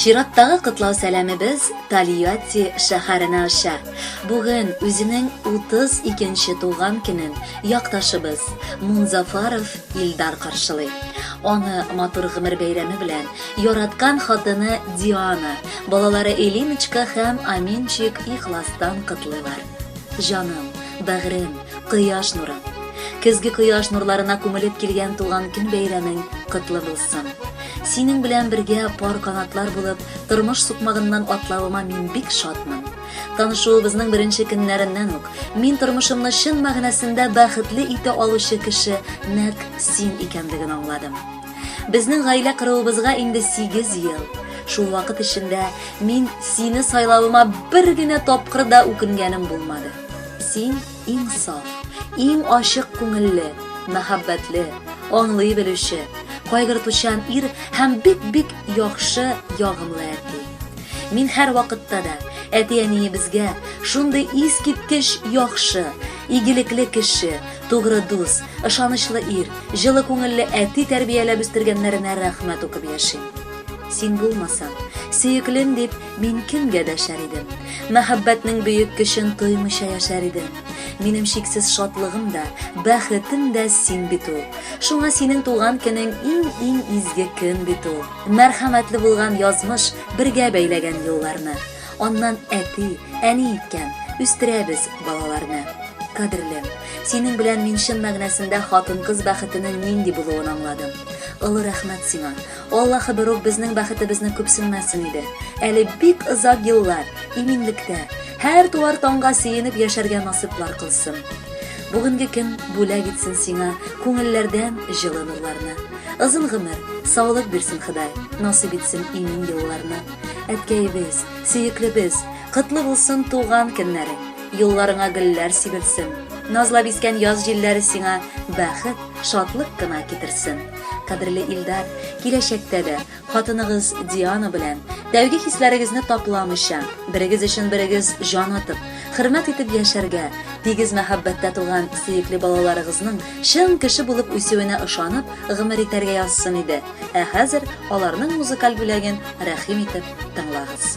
Чираттагы котлау сәламебез Тольятти шәһәренә оча. Бүген үзенең 32 нче туган көнен якташыбыз Мунзафаров Илдар каршылый. Аны матур гомер бәйрәме белән яраткан хатыны Диана, балалары Элиночка һәм Аминчик ихластан котлыйлар. Җаным, бәгърем, кояш нурым. Көзге кояш нурларына күмелеп килгән туган көн бәйрәмең котлы булсын. Синең белән бергә пар канатлар булып, тормыш сукмагыннан атлавыма мин бик шатмын. Танышуыбызның беренче көннәреннән үк мин тормышымны чын мәгънәсендә бәхетле итә алучы кеше нәкъ син икәнлеген аңладым. Безнең гаилә коруыбызга инде 8 ел. Шул вакыт эчендә мин сине сайлавыма бер генә тапкыр да үкенгәнем булмады. Син иң саф, иң ачык күңелле, мәхәббәтле, аңлый белүче, кайгыртучан ир һәм бик-бик яхшы, ягымлы әти. Мин һәрвакытта да әти-әниебезгә шундый искиткеч яхшы, игелекле кеше, тугры дус, ышанычлы ир, җылы күңелле әти тәрбияләп үстергәннәренә рәхмәт укып яшим. Син булмасаң, сөеклем дип, мин кемгә дәшәр идем? Мәхәббәтнең бөек көчен тоймыйча яшәр идем. Минем чиксез шатлыгым да, бәхетем дә син бит ул. Шуңа синең туган көнең иң-иң изге көн бит ул. Мәрхәмәтле булган язмыш бергә бәйләгән юлларны. Аннан әти, әни иткән, үстерәбез балаларны. Кадерлем, синең белән мин чын мәгънәсендә хатын-кыз бәхетенең нинди булуын аңладым. Олы рәхмәт сиңа. Аллаһы берүк безнең бәхетебезне күпсенмәсен иде. Әле бик озак еллар, иминлектә, һәр туар таңга сөенеп яшәргә насыйплар кылсын. Бүгенге көн бүләк итсен сиңа күңелләрдән җылы нурларны. Озын гомер, саулык бирсен Ходай, насыйп итсен имин елларны. Әткәебез, сөеклебез, котлы булсын туган көннәрең. Юлларыңа гөлләр сибелсен. Назлап искән яз җилләре сиңа бәхет, шатлык кына китерсен. Кадерле Илдар, киләчәктә дә хатыныгыз Диана белән тәүге хисләрегезне тапламыйча, берегез өчен берегез җан атып, хөрмәт итеп яшәргә, тигез мәхәббәттә туган сөекле балаларыгызның чын кеше булып үсүенә ышанып, гомер итәргә язсын иде. Ә хәзер аларның музыкаль бүләген рәхим итеп тыңлагыз.